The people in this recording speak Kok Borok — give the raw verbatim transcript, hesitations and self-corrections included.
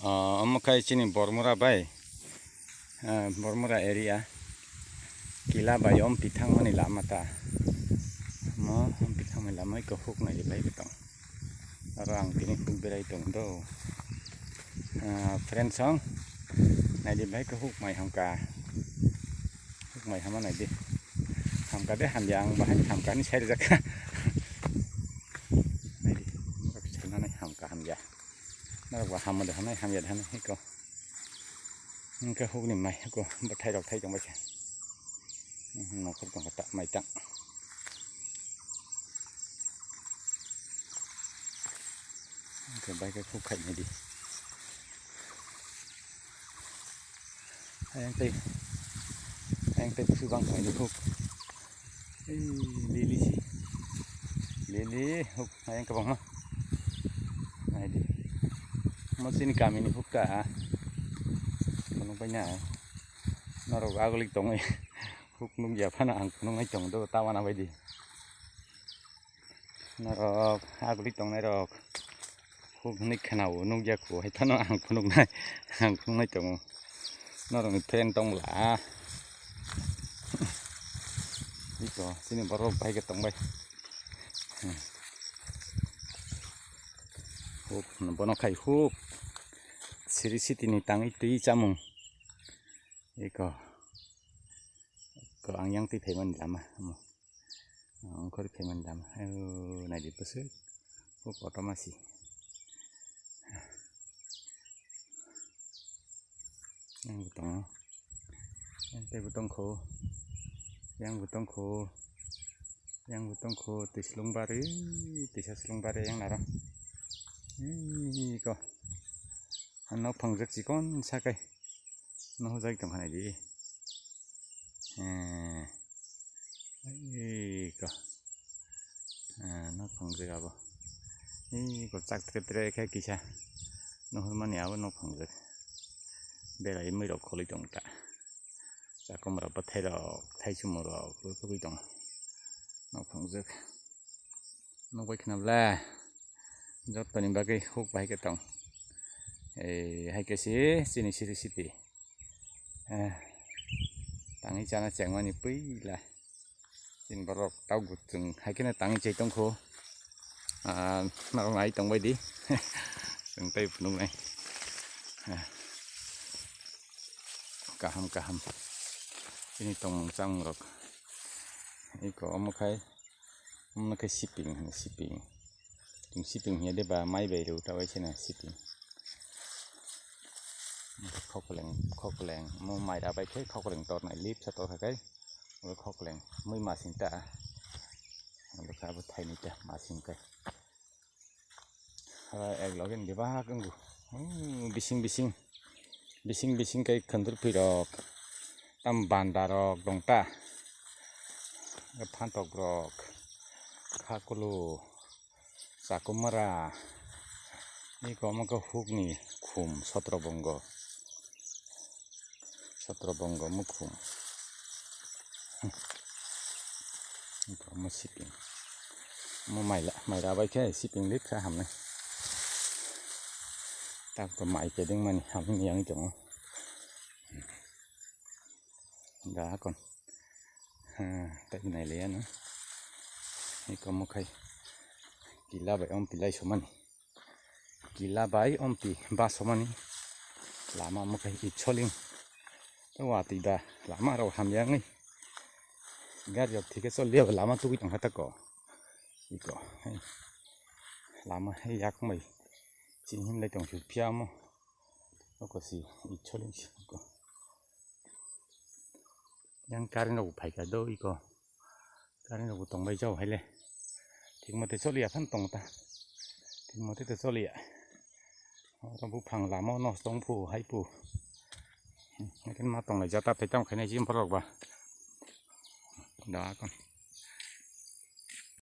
O, omo khai chini Bormura bai, eh, Bormura area, Kila bai Ompi thangmani lama ta. Mo Ompi thangmani lama iko huk naidi bai tong. Aro ang tini huk berai tong do. Ah, friends song, naidi bai ko huk mai hamka. Huk mai hama naidi. Hamka de hamya ang bahai hamka ni side jaka. Naidi, norok sanani hamka hamya. Norok ba hamo de hanai hamya de hanai hiko. Hingke hukni mai hiko bwthai rok thai tong baisa. Nokhor tong kha ta mai tang. Hingke bai khe huk khai nai di. Ayang tei, ayang tei busu bang khai di huk. Ei, lili si. Lili, huk, ayang kabang ha. Naidi. Mo chini kami ni huk ta. Kono pai na. Norok aguli tongwi. Huk nung ya phano ang phunuk nai tong do, ta wana bai di. Norok aguli tong nai rok. Huk hwnwi khwnao, nukya kho, hai phano ang phunuknai, ang phunuknai tongo. Norokni fan tong bwla. Iko, chini borok bai khe tong bai. Huk, bono khai huk. Siri sitini tangwi twi chamung. Iko. Ko ang yang twi phaimani lama. Amo. Ang khori phaimani lama. Ayo, naidi bwswk. Huk kotorma si. Yang bo tongo. Yang tei bo tongkho. Yang bo tongkho. Yang bo tongkho. Twi slung bari. Twisa slung bari yang naro. Iko. Nok phangjak chikon sakai. Nohojak tongkha naidi. Eh, iko. Eh, nok phangjak abo. Iko chak tre tre khe kisa. Nohormani abo nok phangjak. Berai mui rok kholi tong ta. Chakomra bwthai rok, thaichumung rok, rwtugwi tongo. Nok phangjak. Nukbai khna bwle. Jottoni bagwi huk bai khe tong. Ei, hai khe se chini siri siti. Eh, tangwi chana chengmani puila. Chini borok taugo chwng hai kheno tangwi chai tongkho. Ah, norok nai tongbai di. Chwng tei phunuknai. Eh, kaham, kaham. Chini tongmung chamung rok. Iko omo khai. Omo khe siping hino, siping. Chwng siping hiya de ba mai bai rw ta bai se na siping. Khokleng, khokleng. Mo mai ra bai khe khokleng tor nai lip sa tor kha kai. Omo khokleng. Mui masing ta. Omo kha bo thai ni ta masing kai. Hala ek loge ni bebak wngkhu. Hmm, bising bising. Bising bising khe khwndwrphi rok. Tam banda rok dong ta. Phantok rok. Khakulu. Chakumara. Ni komo khe hukni khum sotro bongo. Sotro bongo mukhum. Mo siping. Mo maila, maila bai khe siping lip kha hamnai. Tak to mai kedeng mani hamni yang tongo. Da kon. Ha, tak nai le ano. Ni komo khai. Kila bai om pilai somani. Kila bai ompi basomani lama omo khe itsoling. Tei watwi ba lama rok hamya wngwi gari rok thike choliya lama tugwi tongkha tako. Iko hai lama hai yak mai chini himlai tongsi phiya omo. Oko si itsoling si oko. Yang current rok bo phaikha do iko. Current rok bo tongbai jao haile. Thik mote choliya phan tong ta. Thik mote to choliya. Oro buphang lama no tong phu hai phu. Ekin ma tonglai jata tei tamo khainai jim borok ba. Da kon.